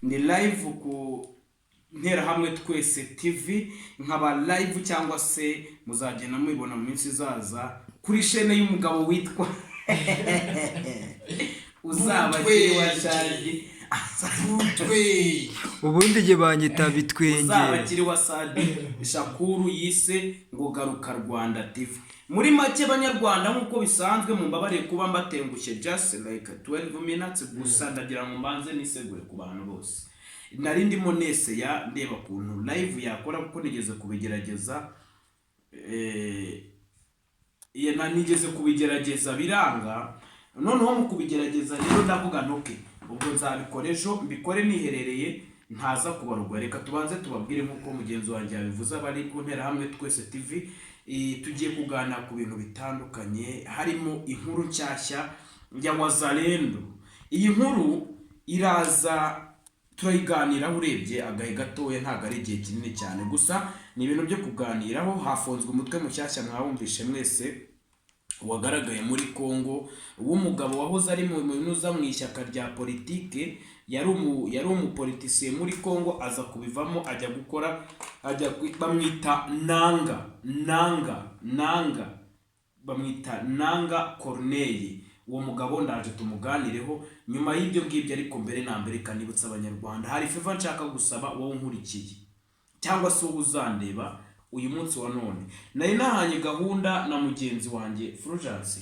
Ni live ku Nterahamwe Twese TV, nkaba live cyangwa se muzagenda mubibona mu minsi izaza kuri chaîne y'umugabo witwa uzaba akiri wa Shadi. Utwe. Ubundi jye banyita Bitwenge. Uzaba akiri wa Sadi Shakuru yise ngo Garuka Rwanda TV. Muri make, Banyarwanda, nk'uko bisanzwe, mumbabarire kuba mbatengushye just like 12 minutes gusa. Ndagira ngo mbanze nisegure ku bantu bose. Nari ndimo neseya ndeba ukuntu live yakora, kuko nigeze kubigerageza, nigeze kubigerageza biranga. Noneho mu kubigerageza rero ndavuga nti: "Okay, ubwo nzabikora ejo, mbikore niherereye, ntaza kubarugwa." Reka tubanze tubabwire nk'uko mugenzi wanjye yabivuze, abari ku Nterahamwe Twese TV. Tugiye kuganira ku bintu bitandukanye, harimo inkuru nshyashya ya Wazalendo. Iyi nkuru iraza turayiganiraho urebye agahe gatoya, ntabwo ari igihe kinini cyane, gusa ni ibintu byo kuganiraho. Hafunzwe umutwe mushyashya, mwawumvishe mwese, wagaragaye muri Congo, w'umugabo wahoze ari mu minuza mu ishyaka rya politike, yari umupolitisiye muri Congo, aza kubivamo ajya gukora bamwita Nanga Nanga Nanga, bamwita Nanga Corneille. Uwo mugabo ndaje tumuganireho nyuma y'ibyo ngibyo. Ariko mbere na mbere kanibutsa Abanyarwanda, hari favor nshaka gusaba wowe unkurikiye cyangwa se wowe uzandeba uyu munsi wa none. Nari nahanye gahunda na mugenzi wanjye Fulgence.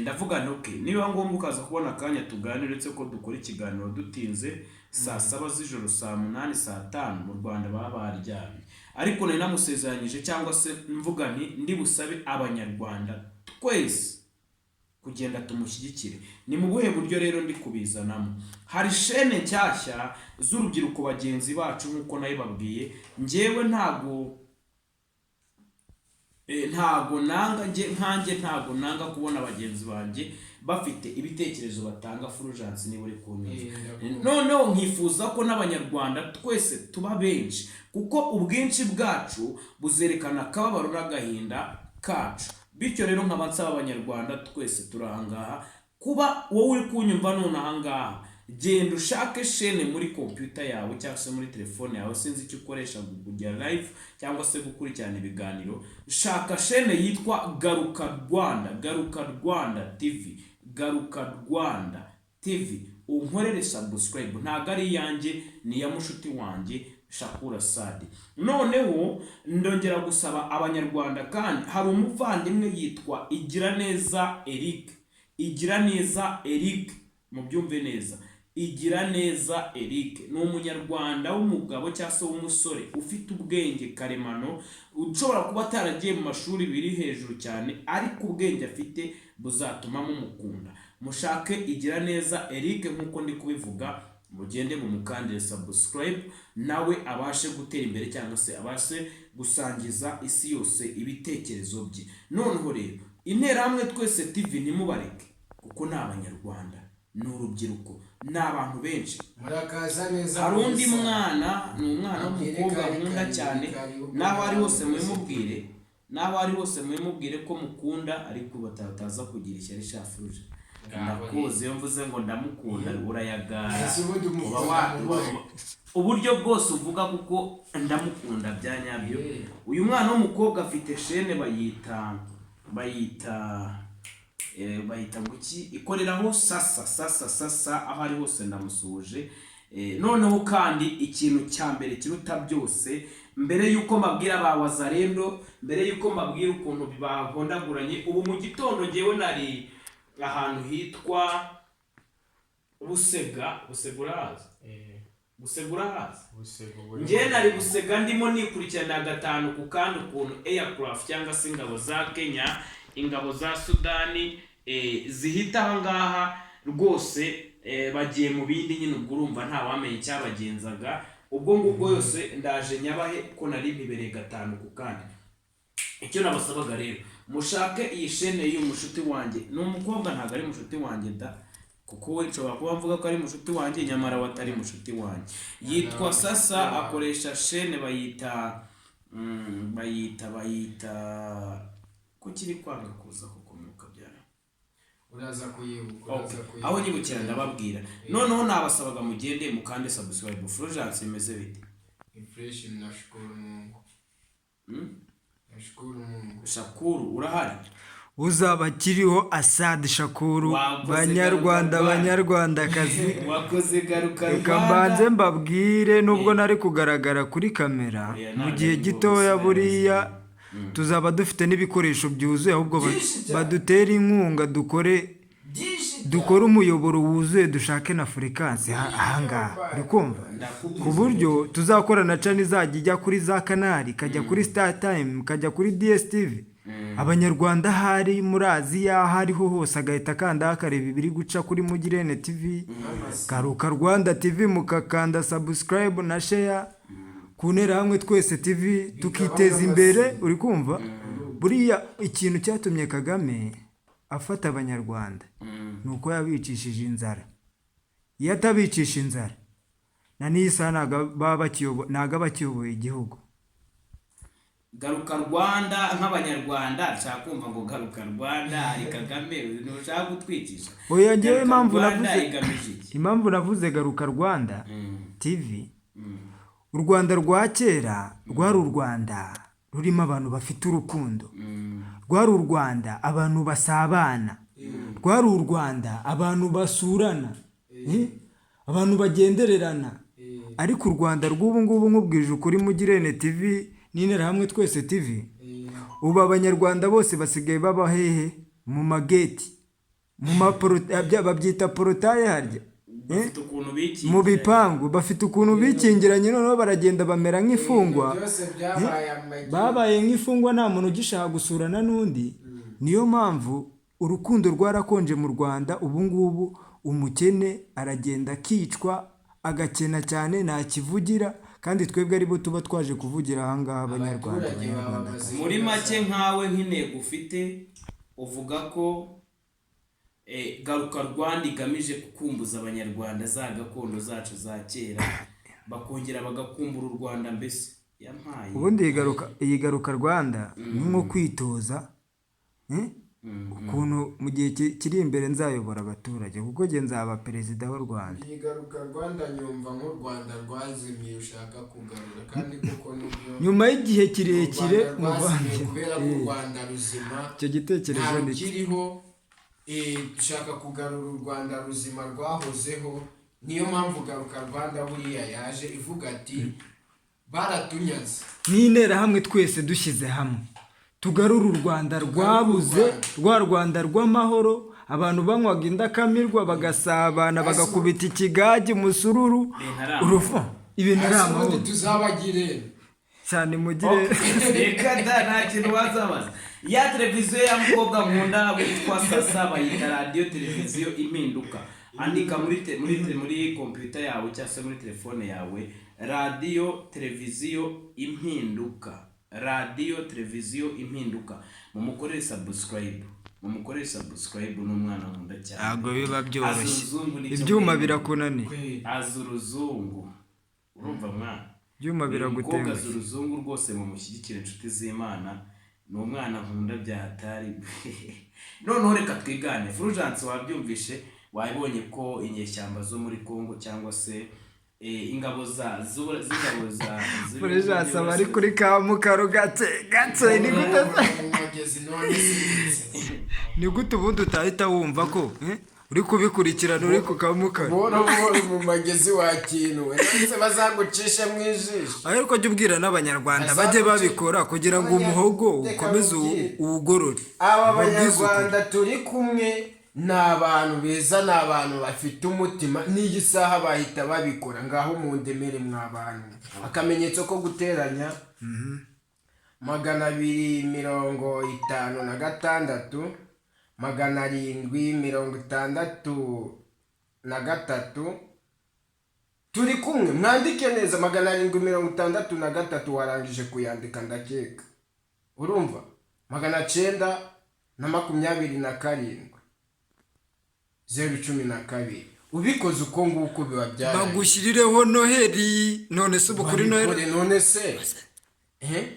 Ndavuga nti: "Okay, niba ngombwa ukaza kubona akanya tuganire." Uretse ko dukora ikiganiro dutinze, saa 7 z'ijoro, saa 8, saa 5 mu Rwanda baba baryamye, ariko nari namusezeranyije cyangwa se mvuga nti ndi busabe Abanyarwanda twese kugenda tumushyigikire. Ni mu buhe buryo rero ndi kubizanamo? Hari chaîne nshyashya z'urubyiruko bagenzi bacu, nk'uko nabibabwiye. Njyewe ntago nanga, njye nkanjye ntago nanga kubona bagenzi banjye bafite ibitekerezo batanga. Fulgence, niba uri kunyumva, noneho nkifuza ko n'Abanyarwanda twese tuba benshi, kuko ubwinshi bwacu buzerekana akababaro n'agahinda kacu. Bityo rero nkaba nsaba Abanyarwanda twese turi ahangaha, kuba wowe uri kunyumva none ahangaha, genda ushake chaîne muri kompiyuta yawe cyangwa se muri telefone yawe, sinzi icyo ukoresha kujya live cyangwa se gukurikirana ibiganiro. Shaka chaîne yitwa Garuka Rwanda, Garuka Rwanda TV, Garuka Rwanda TV, unkorere subscribe. Ntabwo ari iyanjye, ni iya mushuti wanjye Shakura Sadi. Noneho ndongera gusaba Abanyarwanda kandi, hari umuvandimwe yitwa Igiraneza Eric. Igiraneza Eric, mubyumve neza, Igiraneza Eric ni Umunyarwanda w'umugabo cyangwa se w'umusore ufite ubwenge karemano, ushobora kuba ataragiye mu mashuri biri hejuru cyane, ariko ubwenge afite buzatuma mumukunda. Mushake Igiraneza Eric nk'uko ndi kubivuga, mugende mumukandire subscribe, nawe abashe gutera imbere cyangwa se abashe gusangiza isi yose ibitekerezo bye. Noneho rero Interahamwe Twese TV ntimubareke, kuko ni Abanyarwanda, ni urubyiruko, ni abantu benshi. Murakaza neza. Hari undi Kabisa. mwana, ni umwana w'umukobwa Karibu, nkunda karibu, cyane. Karibu. N'aho ari hose mubimubwire, n'aho ari hose mubimubwire ko mukunda, ariko bataza kugira ishyari. Shafuruje, ndakuzi, iyo mvuze ngo ndamukunda urayagara. Ese ubundi Uba umukunda mu uburyo bwose uvuga, kuko ndamukunda bya nyabyo. Uyu mwana w'umukobwa afite chaîne bayita ngo iki? Ikoreraho Sasa Sasa Sasa. Aho ari hose ndamusuhuje. Noneho kandi ikintu cya mbere kiruta byose, mbere y'uko mbabwira ba Wazalendo, mbere y'uko mbabwira ukuntu bahondaguranye ubu mu gitondo, ngewe nari ahantu hitwa Busega. Busega urahazi? Busega urahazi? Njyewe nari Busega, ndimo nikurikirana gatanu ku kandi ukuntu aircraft cyangwa se ingabo za Kenya, ingabo za Sudani, zihita aha ngaha rwose. Bagiye mu bindi nyine, ubwo urumva ntawamenya icyabagenzaga. Ubwo ngubwo yose ndaje nyabahe ko nari mpibereye gatanu ku kandi. Icyo nabasabaga rero, mushake iyi chaîne y'uyu mushuti wanjye. Ni umukobwa, ntabwo ari mushuti wanjye da, kuko we nshobora kuba mvuga ko ari mushuti wanjye, nyamara we atari mushuti wanjye. Yitwa Sasa, akoresha chaîne bayita ko kiri kwanga kuza kuko mwuka byara. Uraza kuyibuka, uraza Okay. kuyibuka. Aho nyibukira ndababwira. Noneho nabasabaga mugende mukande subscribe. Fulgence, imeze bite? Ni fresh, nashukuru Mungu. Nashukuru Mungu. Shakuru, urahari? Uzaba akiriho Asadi Shakuru. Wakoze. Banyarwanda, Garuka Rwanda. banyarwandakazi, Wakoze, garuka reka Rwanda. mbanze mbabwire, nubwo nari kugaragara kuri kamera, Oya, mu ntabwo gihe ari gitoya ngombwa. Buriya tuzaba dufite n'ibikoresho byuzuye, ahubwo Byinshi cyane. badutere inkunga dukore Byinshi. Dukore umuyoboro wuzuye, dushake na fréquence ahangaha, uri kumva, Ndakubwiza. ku buryo tuzakora na channel izajya ijya kuri za Canal, ikajya kuri StarTimes, ikajya kuri DSTV. Abanyarwanda ahari muri Aziya, aho ariho hose, agahita akanda akareba ibiri guca kuri Mugirene TV, Garuka Rwanda TV, mukakanda subscribe na share ku Nterahamwe Twese TV, tukiteza imbere, uri kumva. Buriya ikintu cyatumye Kagame afata Abanyarwanda ni uko yabicishije inzara. Iyo atabicisha inzara, na n'iyi saha ntabwo aba akiyoboye igihugu. Garuka Rwanda, nk'Abanyarwanda nshaka kumva ngo Garuka Rwanda hari Kagame ntushaka gutwicisha. Oya, njyewe Garuka impamvu Rwanda navuze igamije iki? Impamvu navuze Garuka Rwanda TV, u Rwanda rwa kera rwari u Rwanda rurimo abantu bafite urukundo, rwari u Rwanda abantu basabana, rwari u Rwanda abantu basurana, abantu bagendererana. Ariko u Rwanda rw'ubu ngubu, nkubwije ukuri, Mugirene TV n'Interahamwe Twese TV, ubu Abanyarwanda bose basigaye baba hehe? Mu mageti, mu babyita portail harya? Eh? Bafite ukuntu bikingira. Mu bipangu, bafite ukuntu bikingiranye, noneho baragenda bamera nk'imfungwa. Byose byabaye amagi. Babaye nk'imfungwa, nta muntu ugishaka gusurana n'undi. Niyo mpamvu urukundo rwarakonje mu Rwanda. Ubu ngubu umukene aragenda akicwa, agakena cyane, nta kivugira, kandi twebwe aribo tuba twaje kuvugira ahangaha, Abanyarwanda, Abaturage baba Abanyarwandakazi. Muri make, nkawe nk'intego ufite, uvuga ko Garuka Rwanda igamije gukumbuza Abanyarwanda za gakondo zacu za kera, bakongera bagakumbura u Rwanda mbese yampaye. Ubundi iyi Garuka Rwanda ni nko kwitoza, eh? Ukuntu mu gihe kiri imbere nzayobora abaturage, kuko njye nzaba perezida w'u Rwanda. Iyi Garuka Rwanda nyumva nk'u Rwanda rwazimiye ushaka kugarura, kandi koko nibyo. Nyuma y'igihe kirekire U Rwanda rwazimiye muvandi kubera ko u Rwanda ruzima Icyo gitekerezo nta ni cyo. rukiriho. Dushaka kugarura u Rwanda ruzima rwahozeho. Niyo mpamvu Garuka Rwanda buriya yaje ivuga ati baratunyaze. N'Interahamwe Twese dushyize hamwe tugarure u Rwanda rwabuze, rwa Rwanda rw'amahoro, abantu banywaga indakamirwa, bagasabana, bagakubita ikigage, umusururu. Ibintu ari amahoro. Urufu, ibintu ari Ese ubundi amahoro tuzabagire? Cyane, mugire. Reka da, nta kintu wazabaza. Ya televiziyo ya mukobwa nkunda witwa Sasa bayita Radiyo Televiziyo Impinduka. Andika muri kompiyuta yawe cyangwa se muri telefone yawe Radiyo Televiziyo Impinduka, Radiyo Televiziyo Impinduka, mumukorere subscribe, mumukorere subscribe. Ni umwana nkunda cyane. Ntabwo biba Azi byoroshye. uruzungu, nicyo Ibyuma mwemera. birakunaniye. Azi uruzungu, urumva mwana? Ibyuma Uyu mukobwa biragutengushye. azi uruzungu rwose, mumushyigikire, inshuti z'Imana. Ni umwana nkunda bya hatari. Noneho reka twigane. Fulgence, wabyumvishe, wabibonye ko inyeshyamba zo muri Congo cyangwa se ingabo za z'ingabo za Fulgence aba ari kuri ka mukaro gake gake. Ni gute se? Mu mugezi none si Ni gute ubundi utahita wumva ko uri kubikurikirana uri ku kamukaro? Buhoro buhoro mu magezi wakinuwe, none bazagucishe mu ijisho. Ariko jya ubwira n'Abanyarwanda bajye babikora kugira ngo umuhogo ukomeze uwugorore. Aba Ubabwize ukuri. Banyarwanda turi kumwe ni abantu beza, ni abantu bafite umutima. N'iyi saha bahita babikora. Ngaho mu ndemere mwa bantu, akamenyetso ko guteranya 256, 763. Turi kumwe, mwandike neza 763. Warangije kuyandika ndakeka, urumva, 927, 012. Ubikoze uko nguko biba byarangiye. Bagushyirireho Noheli. None se ubu kuri Noheli Babikore. None se? Eh?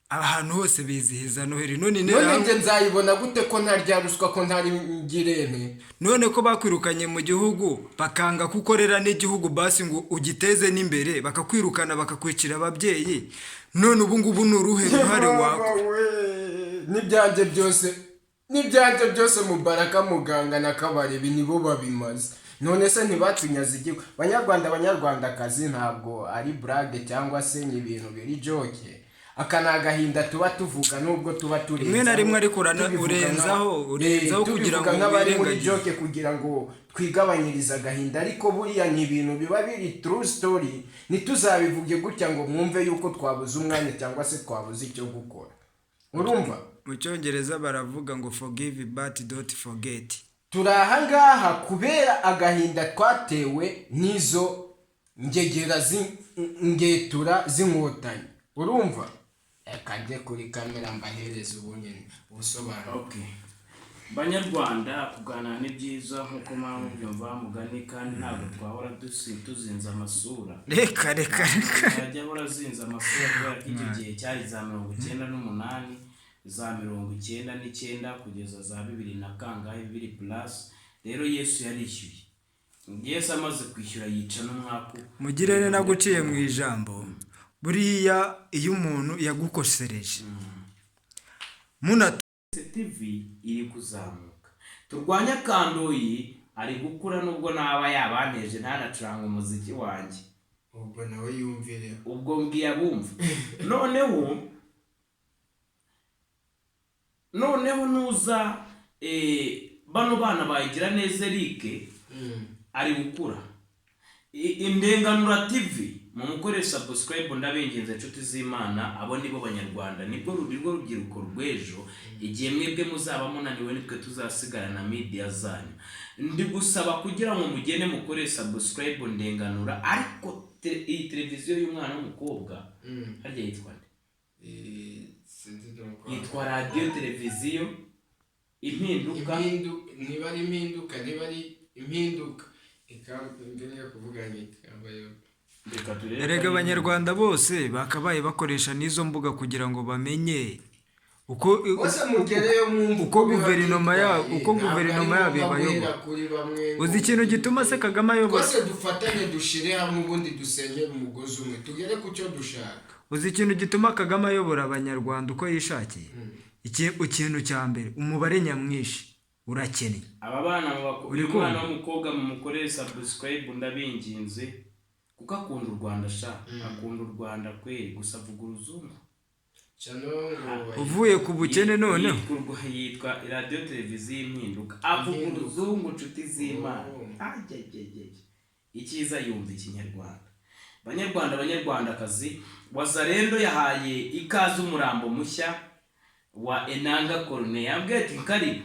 Ahantu hose bizihiza Noheli. None None Interahamwe njye nzayibona gute ko ntarya ruswa, ko ntari ngirente? None ko bakwirukanye mu gihugu, bakanga kukorera n'igihugu, basi ngo ugiteze n'imbere, bakakwirukana, bakakwicira ababyeyi, none ubu ngubu ni uruhe ruhare wakora? N'ibyanjye byose, n'ibyanjye byose, Mubaraka muganga na Kabarebe nibo babimaze. None se ntibatunyaze igihugu? Banyarwanda, banyarwandakazi, ntabwo ari blague cyangwa se ni ibintu biri joke. Aka ni agahinda tuba tuvuga, nubwo tuba turenzaho. Rimwe na rimwe ariko Tubivuga urenzaho, urenzaho kugira tubivuga ngo nk'abari muri wirengagize. joke kugira ngo twigabanyirize agahinda, ariko buriya ni ibintu biba biri true story. Ntituzabivuge gutya ngo mwumve yuko twabuze umwanya cyangwa se twabuze icyo gukora, urumva? Mu Cyongereza baravuga ngo "Forgive but don't forget." Turi ahangaha kubera agahinda twatewe n'izo ngegera z'ingetura z'Inkotanyi, urumva? Reka njye kuri kamera mbahereza ubunyene ubusobanuro. Okay. Banyarwanda, kuganira ni byiza nk'uko mpamvu byumva mugani, kandi ntabwo twahora tuzinze amasura. Reka, reka, reka. Yajya ahora azinze amasura kubera ko icyo gihe cyari za 98, za 99 kugeza za bibiri na kangahe, bibiri plus. Rero Yesu yarishyuye. Yesu amaze kwishyura yica n'umwaku. Mugirene, naguciye mu ijambo. Buriya iyo umuntu yagukosereje munatu TV iri kuzamuka, turwanye akandoyi, ari gukura nubwo naba yabanteje ntanacuranga umuziki wanjye. Ubwo nawe yumvire. Ubwo mbwiye abumva. Noneho nuza bano bana bayigira neza, Eric ari gukura. Indenganura TV, mumukore subscribe, ndabinginze inshuti z'Imana. Abo nibo Banyarwanda, nibwo rwo rubyiruko rw'ejo. Igihe mwebwe muzaba munaniwe, nitwe tuzasigarana media zanyu. Ndi gusaba kugira ngo mugende mukore subscribe Ndenganura. Ariko iyi televiziyo y'umwana w'umukobwa harya yitwa nde? Sinzi nuko. Yitwa Radiyo Televiziyo Impinduka. Niba ari Impinduka, niba ari Impinduka, mbere yo kuvuga ngo ikamba yo. Reka turebe. Erega Abanyarwanda bose bakabaye bakoresha n'izo mbuga kugira ngo bamenye uko Bose mugereyo mwumva uko biba guverinoma yabo byitwaye. uko Ntabwo guverinoma ari yabo ngombwa ibayobora. guhera kuri bamwe ngo Uzi ikintu gituma se Kagame ayobora? Twese dufatanye, dushire hamwe, ubundi dusenyere umugozi umwe, tugere ku cyo dushaka. Uzi ikintu gituma Kagame ayobora Abanyarwanda uko yishakiye? Ikintu cya mbere, umubare nyamwinshi urakennye. Aba bana Uri uyu mwana kumva? w'umukobwa mumukorere subscribe, ndabinginze, kuko akunda u Rwanda sha, akunda u Rwanda kweri, gusa avuga uruzungu. Cano ngo Uvuye ku bukene noneho. Yitwa Radiyo Televiziyo Impinduka, avuga Impinduka. uruzungu, nshuti z'Imana. Oh. Ajyajyajya, icyiza yumva Ikinyarwanda. Banyarwanda, Banyarwandakazi, Wazalendo yahaye ikaze umurambo mushya wa Enanga Corne. Yambwiye ati karibu.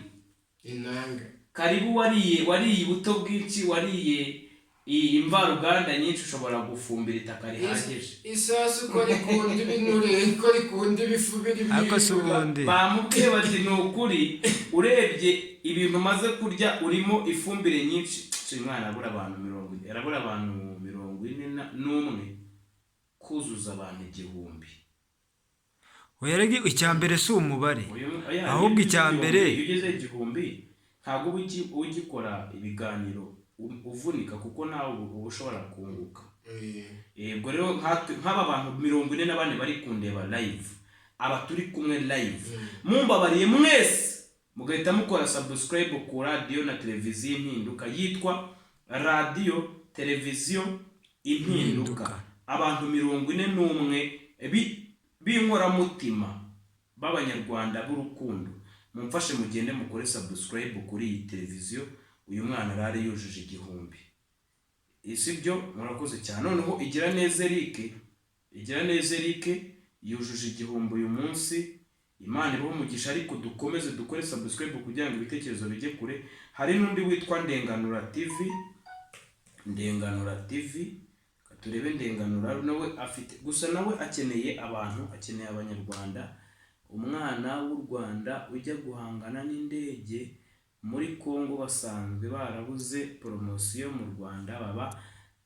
Inanga. Karibu, wariye ubuto bwinshi, wariye imvaruganda nyinshi, ushobora gufumbira itaka rihagije. Isasu ko rikunda ibinure, ko rikunda ibifu birimo Ariko si ibinure. ubundi Bamubwiye bati ni ukuri, urebye ibintu umaze kurya urimo ifumbire nyinshi. Uyu mwana arabura abantu 41 kuzuza abantu 1000. Oya, erega icya mbere si umubare. Oya, Ahubwo iyo icya ugeze mbere iyo ugeze 1000 ntabwo uba ugikora ibiganiro uvunika, kuko nawe uba ushobora kunguka. Ubwo rero nk'aba bantu 44 bari kundeba live, aba turi kumwe live, mumbabariye mwese mugahita mukora subscribe ku Radiyo na Televiziyo Impinduka, yitwa Radiyo Televiziyo Impinduka. Impinduka. Abantu 41 b'inkoramutima b'Abanyarwanda b'urukundo, mumfashe mugende mukore subscribe kuri iyi televiziyo. Uyu mwana arare yujuje 1000, si byo? Murakoze cyane. Noneho Igira neza Eric, Igira neza Eric yujuje 1000 uyu munsi, Imana ibahe umugisha. Ariko dukomeze dukore subscribe kugira ngo ibitekerezo bijye kure. Hari n'undi witwa Ndenganura TV, Ndenganura TV. Reka turebe Ndenganura nawe afite, gusa nawe akeneye abantu, akeneye Abanyarwanda. Umwana w'u Rwanda ujya guhangana n'indege muri Congo, basanzwe barabuze poromosiyo mu Rwanda, baba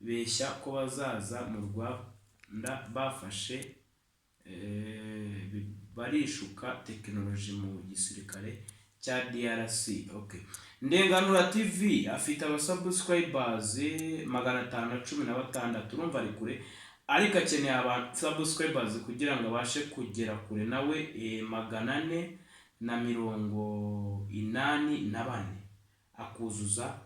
beshya ko bazaza mu Rwanda bafashe Barishuka tekinoloji mu gisirikare cya DRC. Okay. Ndenganura TV afite abasubscribers 516. Urumva ari kure, ariko akeneye aba subscribers kugira ngo abashe kugera kure nawe, 484, akuzuza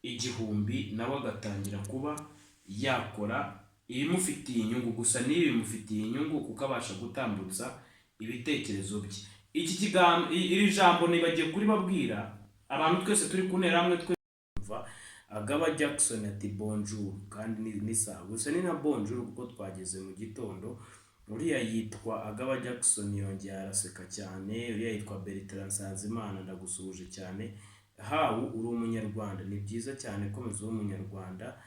1000, nawe agatangira kuba yakora ibimufitiye inyungu. Gusa n'ibi bimufitiye inyungu kuko abasha gutambutsa ibitekerezo bye. Iki kigambo, iri jambo nibagiye kuribabwira abantu twese turi ku nterahamwe twumva. Agaba Jackson ati bonjour, kandi ni sawa, gusa ni na bonjour kuko twageze mu gitondo. Uriya yitwa Agaba Jackson yongeye araseka cyane. Uriya yitwa Bertrand Nsanzimana, ndagusuhuje cyane. Hawu uri umunyarwanda, ni byiza cyane, komeza ube umunyarwanda.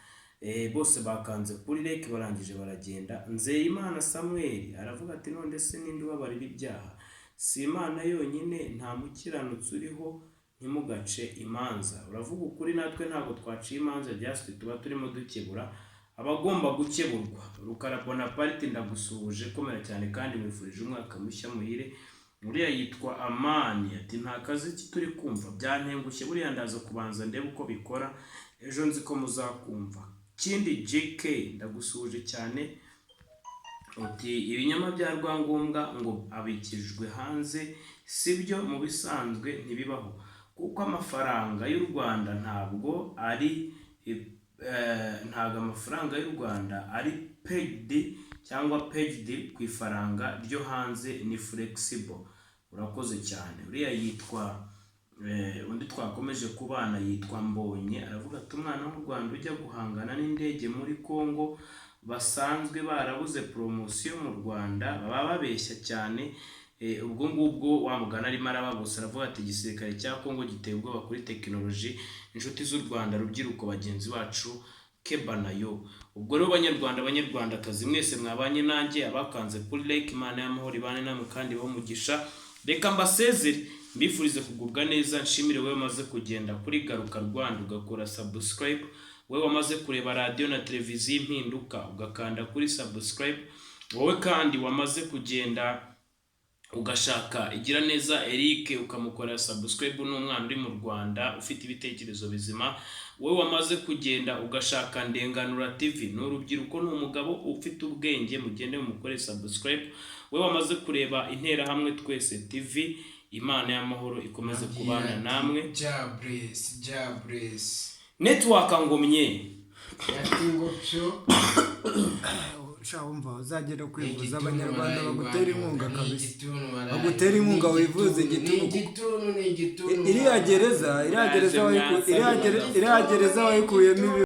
Bose bakanze kuri like, barangije baragenda. Nzeyimana Samuel aravuga ati: "None se ninde ubabarira ibyaha? Si Imana yonyine? Nta mukiranutsi uriho, ntimugace imanza." Uravuga ukuri, natwe ntabwo twaciye imanza, just tuba turimo dukebura abagomba gukeburwa. Rukara Bonaparte, ndagusuhuje, komera cyane kandi mwifurije umwaka mushya muhire. Uriya yitwa Amani ati: "Nta kazi turi kumva, byantengushye." Buriya ndaza kubanza ndebe uko bikora ejo, nzi ko muzakumva. Kindi JK, ndagusuhuje cyane. Uti: "Ibinyoma bya Rwangombwa ngo abikijwe hanze sibyo, mu bisanzwe ntibibaho kuko amafaranga y'u Rwanda ntabwo ari ntabwo amafaranga y'u Rwanda ari pegged cyangwa pegged ku ifaranga ryo hanze, ni flexible." Urakoze cyane. Uriya yitwa undi twakomeje kubana yitwa Mbonye, aravuga ati: "Umwana w'u Rwanda ujya guhangana n'indege muri Congo basanzwe barabuze poromosiyo mu Rwanda, baba babeshya cyane." Ubwo ngubwo wa mugani arimo arababusa, aravuga ati: "Igisirikare cya Congo giteye ubwoba kuri tekinoloji." Inshuti z'u Rwanda, rubyiruko bagenzi bacu, keba nayo. Ubwo rero banyarwanda, banyarwandakazi mwese mwabanye nanjye, abakanze kuri like, Imana y'amahoro ibane namwe kandi ibahe umugisha. Reka mbasezere, mbifurize kugubwa neza. Nshimire wowe wamaze kugenda kuri Garuka Rwanda ugakora subscribe, wowe wamaze kureba radiyo na televiziyo Impinduka ugakanda kuri subscribe, wowe kandi wamaze kugenda ugashaka Igira Neza Eric ukamukorera subscribe, n'umwana uri mu Rwanda ufite ibitekerezo bizima, wowe wamaze kugenda ugashaka Ndenganura TV, ni urubyiruko, ni umugabo ufite ubwenge, mugende mumukore subscribe, wowe wamaze kureba Interahamwe Twese TV, Imana y'amahoro ikomeze kubana namwe. Jabresi, Jabresi. Network ngomye. Ati ngo pyo. Sha, wumva uzagera kwivuza, Igituntu. Abanyarwanda Waraye bagutera inkunga Rwanda, ni kabisa. igituntu waraye. Bagutera inkunga Ni wivuze igituntu, igituntu ni kuko igituntu, ni igituntu. Iriya gereza Mwaze iriya gereza wayikuyemo ibi.